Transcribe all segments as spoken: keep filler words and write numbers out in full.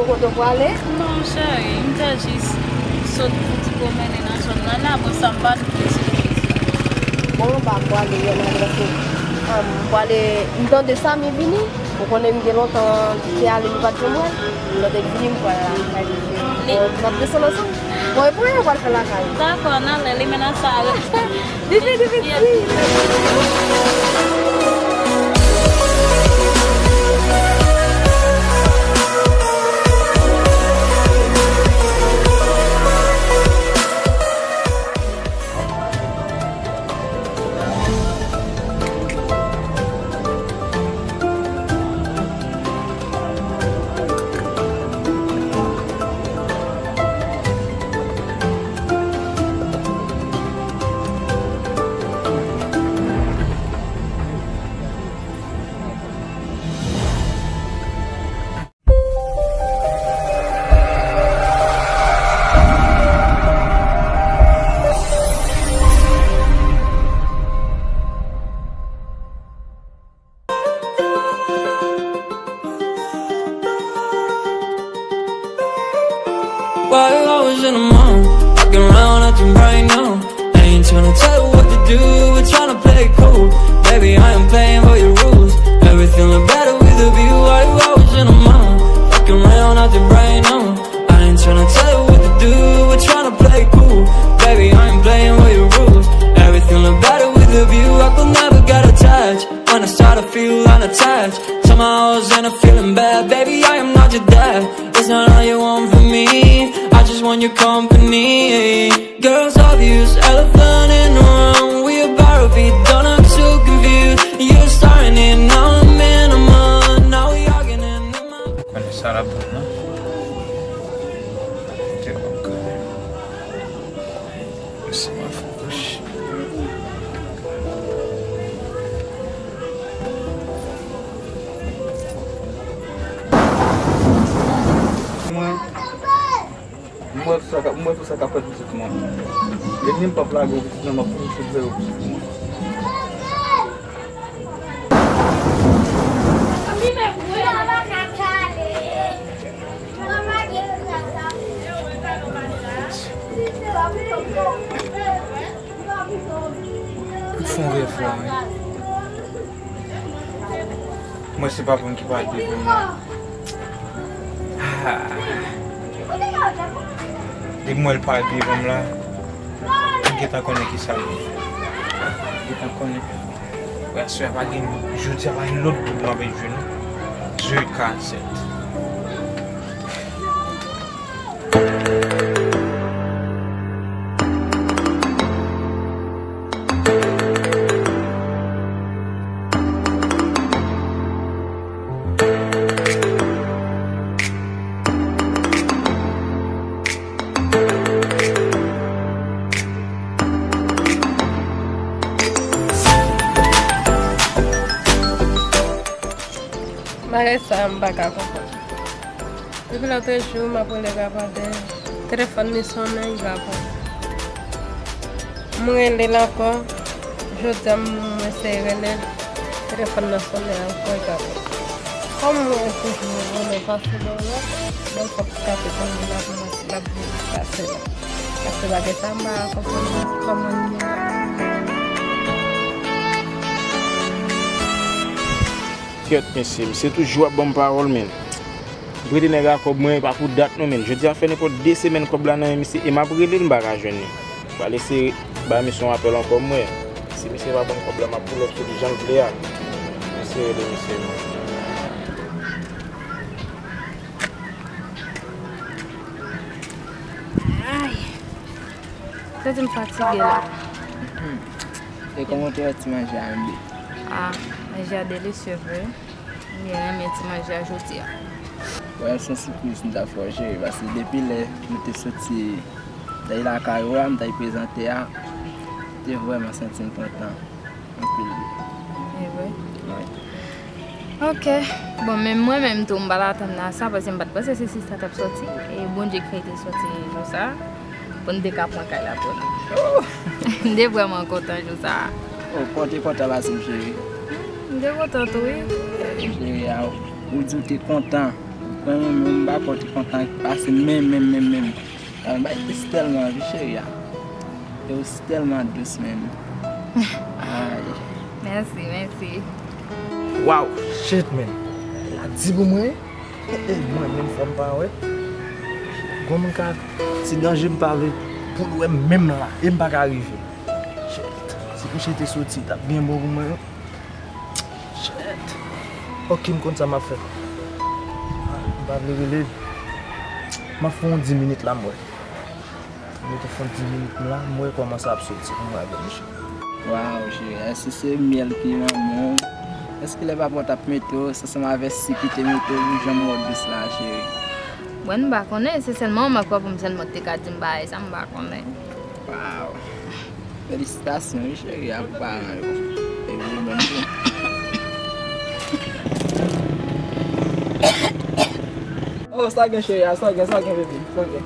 Kote w prale? Non, cheri, m te jis sot pou ti pwomennen nan zòn nan la, bon, sa m pa t vle sou. Bon, m pa prale yon adrès ou. M prale, m tande Samy vini. Ou konnen m gen lontan te ale, m pa t janm wè l. M tande l vini, m pral la. Bon, n ap desann ansanm. Bon, e pou ou pral fè lakay? Dakò, n ale, li mennen sa. Vite, vite, vite. Why you always in the mood? Fucking around at your brain now. I ain't tryna tell you what to do, we're tryna play it cool. Baby, I am playing by your rules. Everything look better with a view. Why you always in the mood? Fucking around at your brain now. I ain't tryna tell you what to do, we're tryna play it cool. Baby, I ain't playing by your rules. Everything look better with a view. I could never get attached when I start to feel unattached. Somehow I was in a feeling bad. Baby, I am not your dad. It's not all you want from me. I just want your company. Girls obvious, elephant in the room. We about to be done, I'm too confused. You're starting it, now I'm in a mood. Now we arguing in the mood. Konnen sa l ap ban m nan. Te wap gade. Laisse-moi focus. Mwen, mwen wè tout sa k ap, mwen wè tout sa k ap fèt pou sou timoun. Lè m p ap lage w pitit nan, m ap toujou sou zero pou sou timoun. Ou fè yon efò, wi. Mwen se pa pou m ki pa devan m la. Ah. Depi m wè l pa devan m la, m gentan konnen ki sa l ye. M gentan konnen. Wè, aswè a pa gen, jodi a pa gen lòt boug mwen ap jwe non. Jwe kasèt. Bagay sa a, m pa ka konprann. Depi lòtrejou, m ap rele Gapadè. Telefòn li sonnen, li pa pran. M rele l ankò. Jodi a, m eseye rele l. Telefòn nan sonnen ankò, li pa pran. Kòm mwen toujou rele pase bò la, bon, fòk m tape kòm li la pou mwen si l ap vin pase la. Paske bagay sa, m pa konprann kòman li ye. Kèt, mesye, misye toujou ap ban m pawòl, men. M prete nèg a kòb mwen, e pa pou dat non, men. Jodi a fè nenpòt de semèn kòb la nan men misye, e m ap rele l, m pa ka jwenn li. M pral eseye bay misye yon apèl ankò, m wè. Si misye pa ban m kòb la, m ap pull up sou li jan l vle a. M eseye rele misye, men. Ay! Santi m fatige la. E kòman w te wè ti manje a, M B? Ah, manje a delisye vre. M byen renmen ti manje a jodi a. Wè, se yon sipriz m ta fè w cheri, paske depi lè nou te soti dèyè lakay ou a, m t al prezante a, te vrèman santi m kontan anpil wi. E vre? Wi. Ok. Bon, men mwen menm tou, m pa t atann nan sa, paske m pa t panse se sista t ap soti. E Bondye k fè l te soti jou sa a, pou n te ka pran kay la pou nou. M te vrèman kontan jou sa a. Oh, kontan, kontan pase m cheri. M te kontan tou, wi. Cheri a, ou di w te kontan. Mwen menm, mwen pa kwè w te kontan pase menm, menm, menm, menm. Yon bagay ki tèlman anvi cheri a. E w tèlman dous menm. Ay. Mèsi, mèsi. Wow, shit, man. La di pou mwen. E, e, mwen menm fò m pa wè. Gon moun ka ti danje m pa vle pou l wè m menm la. E m pa ka rive. Shit. Si kouche te soti, t ap byen bon pou mwen, wi. Shit. Ok, m konn sa m ap fè. M pa vle rele l. M ap fè yon dis minit la, m wè. M mete fè yon dis minit m la, m wè kòman sa ap soti pou m avè misye. Waw, cheri, èske se myèl ki nan men w? Èske lè papa w t ap mete w, se ansanm avè sik li te mete w pou jan m wè w dous la, cheri? Mwen, m pa konnen, se sèlman w m ap wè pou m sèlman te ka di m bagay sa, m pa konnen. Waw. Felisitasyon, wi, cheri, a pou paran yo. E wi, menm tou. Oh, sa gen, cheri, a, sa gen, sa gen, bebe, sa gen.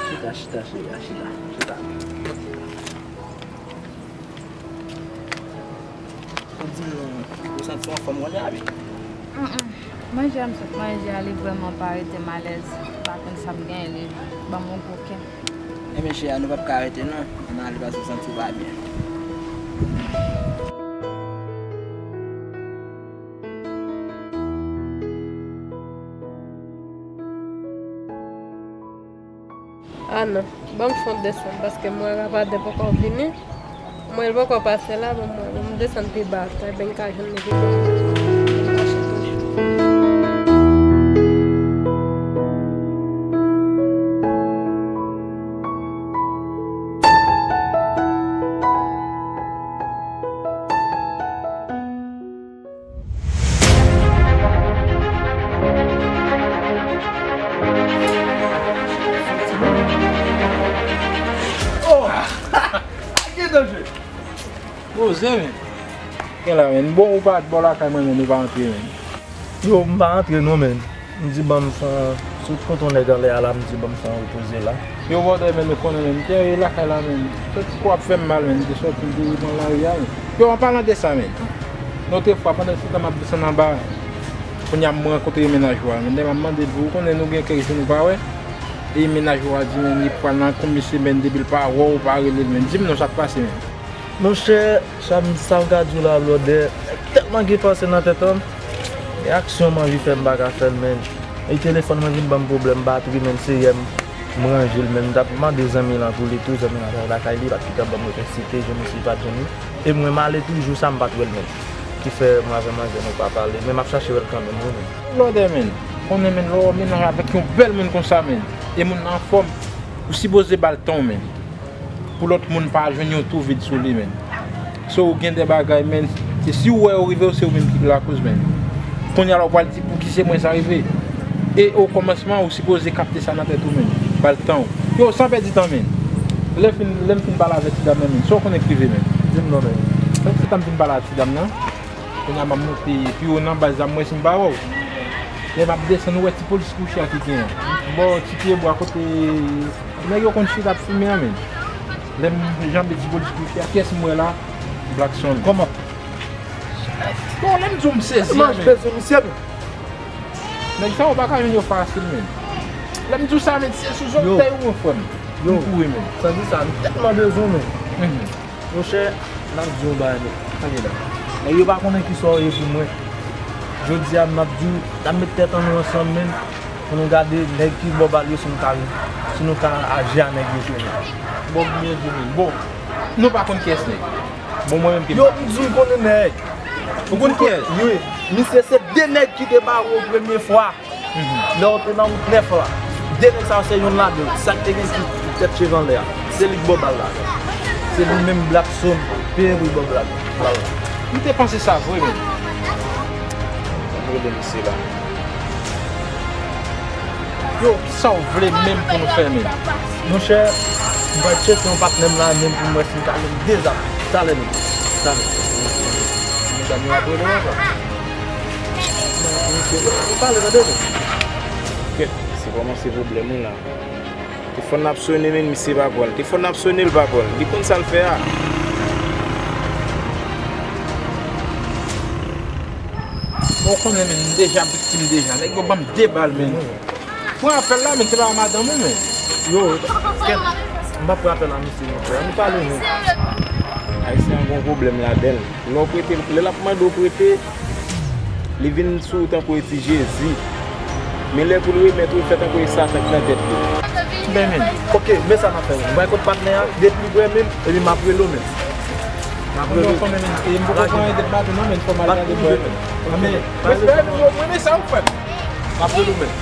Chita, chita, chita, chita, chita. Ou di m, ou santi w anfòm kounye a, wi? Mm, mm. Manje a m sot manje a, li vrèman pa rete m alèz. M pa konn sa m genyen, li ban m yon gwo kè. Ebyen, cheri, nou p ap ka rete, non. Ann ale, paske w santi w pa byen. Ah non, ban m fè yon desann, paske m wè rapadè poko vini. M wè l poko pase la, ban m wè, ban m desann pi ba, ebyen m ka jwenn li pi ba. Oh! Gen danje! Poze, men. Gen la, men. Bon, ou pa t bò lakay mwen, men ou pa antre, men. Yo, m pa antre, non, men. M di, ban m fè yon, sot kote yon nèg anlè a la, m di, ban m fè yon repoze la. Yo, brother, men, nou konnen, men, m te lakay la, men. Soti kò ap fè m mal, men, m te sòti, m te pran lari a, men. Yo, an palan de sa, men. Lòt fwa, pandan se tan m ap desann anba, kounye a m rankontre mennaj ou a, men, lè m ap mande l pou ou, konnen nou gen kèk jou nou pa wè. E mennaj ou a di, men, li pral nan konbyen semèn depi l pa wè w, pa rele l, men. Di m non, sa k pase, men. Monchè, sa m, sa m ka di w la, brother, nèg tèlman gen panse nan tèt an, e aksyon m anvi fè, m pa ka fè l, men. E telefòn mwen vin ban m pwoblèm batri, men, se yè m, m ranje l, men, m t ap mande zanmi lan pou li tou, zanmi lan t al lakay li, pa t gentan ban m elektrisite, jwenn li, si pa t jwenn li. E mwen, m ale toujou, sa m pa t wè l, men. Ki fè mwen avè manzè nou pa pale, men m ap chache wè l kanmenm, wi, men. Brother, men, konnen, men, lè w mennaj avèk yon bèl moun konsa, men, e moun nan anfòm, ou sipoze ba l tan w, men. Pou lòt moun pa jwenn yon twou vid sou li, men. So, ou gen de bagay, men, e si ou wè yo rive w, se ou menm ki lakoz, men. Kounye a la, ou pral di, "Pouki se mwen sa rive?" E o kòmansman, ou sipoze kapte sa nan tèt ou, men. Ba l tan w. Yo, san pèdi tan, men. Lè fin, lè m fin pale avèk ti dam nan, men, sa w konnen k rive, men? Di m non, men. Lè ti dam fin pale ak ti dam nan, kounye a m ap monte pi wo nan baz la, m wè si m pa wè w. Lè m ap desann, ou wè ti polis kouche a ki gen bò ti pye bwa kote nèg yo konn chita ap fimen an, men. Lè m janbe ti polis kouche a, kiyès m wè la? Blackson. Kòman? Bon, lè m di w m sezi a, men. Tèlman j bezwen misye, men. Nèg sa yo pa ka jwenn yo fasil, men. Lè m di w sa, men, se sou zòtèy ou, frè m. Yo. M kouri, men. Santi sa, m tèlman bezwen w, men. Mhm. Monchè, n ap di yon bagay, men. Tande la. Nèg yo pa konnen kisa w ye pou mwen. Jodi a, m ap di w, n ap met tèt an nou ansanm, men, pou nou gade nèg ki bò bal yo, si nou ka, si nou ka aji a nèg yo tou, men. Bon, byen di, men. Bon, nou pa konn kiyès nèg. Bon, mwen menm ki... Yo, m di w m konnen nèg. Ou konn kiyès? Wi. Misye se de nèg ki te bare w premye fwa. Mhm. Lè w te nan wout nèf la, de nèg sa yo se yonn ladan yo. Sa k te gen ti tèt cheve anlè a, se li k bò bal la. Se li menm Blackson, peye pou l bò bal, bal la. M te panse sa vre, men. Ann rele misye la. Yo, kisa w vle menm pou nou fè, men? Monchè, m pral tcheke yon patnè m la, menm pou m wè si m ka jwenn de zam. Talè menm. Talè. Medam yo ap rele w ankò. Ou pale tande, men. Kèt, se kòmanse pwoblèm wi la. Telefòn nan ap sone, men misye pa pran l. Telefòn nan ap sone, l pa pran l. Li konn sa l fè a. Ou konnen, men, m deja viktim deja. Nèg yo ban m de bal, men. Pran apèl la, men, se pa madanm ou, men. Yo, kèt, m pa pran apèl la, misye, non, frè. Nou pale, men. Ayisyen an gon pwoblèm ladan l. Lè w prete, lè l ap mande w prete, li vin sou ou tankou e ti Jezi. Men lè pou l remèt ou, l fè tankou e Satan k nan tèt li. Ben, men, oke, men sa n ap fè. Mwen kot patnè a, depi l prè menm, epi m ap rele w menm. M ap rele w. Non, men, e m poko pran ede bato non, men fò m al gade bò, men. Men, respè, men, men, men sa ou fè. M ap rele w menm.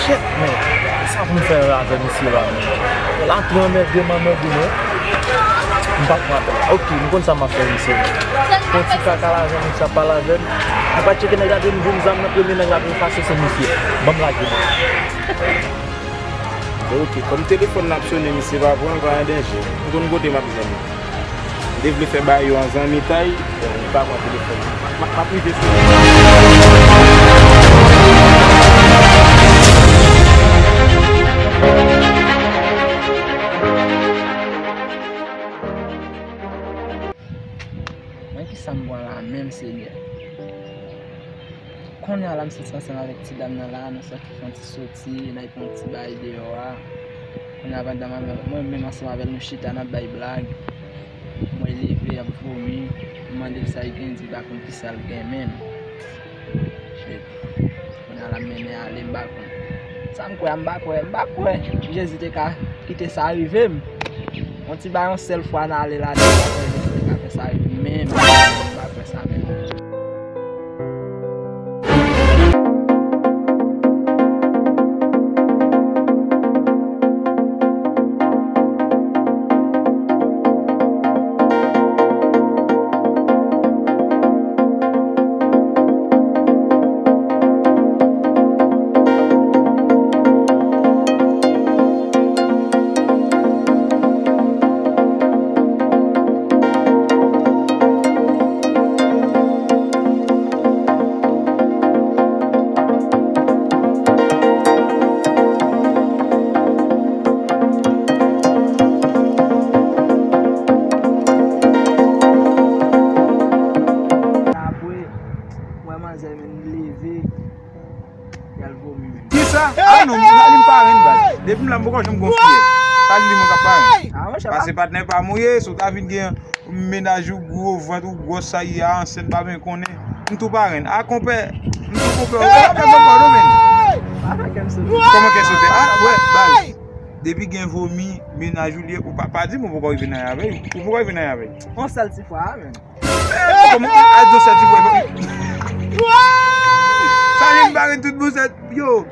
Shit, men. Sa pou m fè avè misye la, men. L ap anmède m, anmède m, wi. M p ap pran apèl la. Oke, m konn sa m ap fè, misye. Fè yon ti kaka lajan, misye ap pale avè m. M pa tcheke nèg la, depi m jwenn zam nan, premye nèg la pou m fache, se misye. Ban m lage l. Oke, kòm telefòn nan ap sone, misye pa pran, pa gen danje. M konn kote m ap jwenn li. M te vle fè bagay yo an zanmitay, bon, li pa pran telefòn nan. M ap, m ap rive sou li. Mwen ki sa m pran la menm, Senyè? Kounye a la, m soti ansanm avèk ti dam nan la, nou sot fè yon ti soti, n al pran yon ti bay deyò a. Kounye a, pandan mwen, mwen menm ansanm avè l, nou chita, n ap bay blag. Mwen leve, ap vomi. M mande l sa l gen, di l pa konn ki sa l gen menm. Shit. Kounye a, l ap mennen ale, m pa konn. Sa m kwè a, m pa kwè, m pa kwè Jezi te ka kite sa rive m. Yon ti bay yon sèl fwa n ale ladan, m pa kwè Jezi te ka fè sa rive m menm. M pa kwè sa menm. Apre, wè manzè menm leve, y al vomi menm. Kisa? Ah non, sa li m pa renn baz. Depi m la, m poko janm gon fiyè. Sa li mwen k ap pa renn. Ah, monchè, pase patnè pa mouye, si w ta vin gen mennaj ou gwo vant ou gwòs sa ye a ansent pa byen konnen. M tou pa renn. Ah, konpè, m tou konpè. Ou pa fè konpè non, men. Pa fè kè m sote. Kòman kè sote? Ah, wè, baz. Depi gen vomi, mennaj ou li ye, ou pa, pa di m ou poko rive nan avè l. Ou poko rive nan avè l. On sèl ti fwa, men. Eh, kòman, a, di on sèl ti fwa. Sa li m pa renn tout bon sèt. Yo,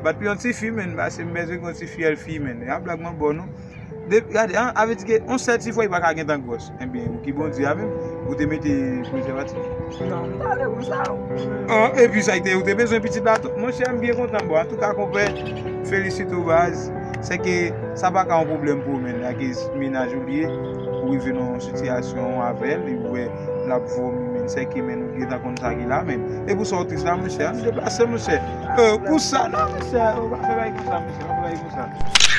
bat pou yon ti fi, men, pase m bezwen yon ti fiyèl fi, men. A blag mwen bon, non. De, gade, an, avè di ke on sèl ti fwa, li pa ka gentan gwòs. Ebyen, ou ki Bondye a menm, ou te mete prezèvatif. Non, m pa vle konsa. An, epi sa, te, ou te bezwen pitit la tou. Monchè, m byen kontan, bon, antouka, konpè, felisite w, baz. Se ke sa pa ka yon pwoblèm pou ou, men, ak mennaj ou li ye, ou rive nan yon sitiyasyon avè l, li wè l ap vomi, men, se ke, men, ou gentan konn sa ki la, men. E pou sa w tris la, monchè, ann deplase, monchè. Euh, konsa, non, monchè, ou pa fè bagay konsa, monchè, pa fè bagay konsa.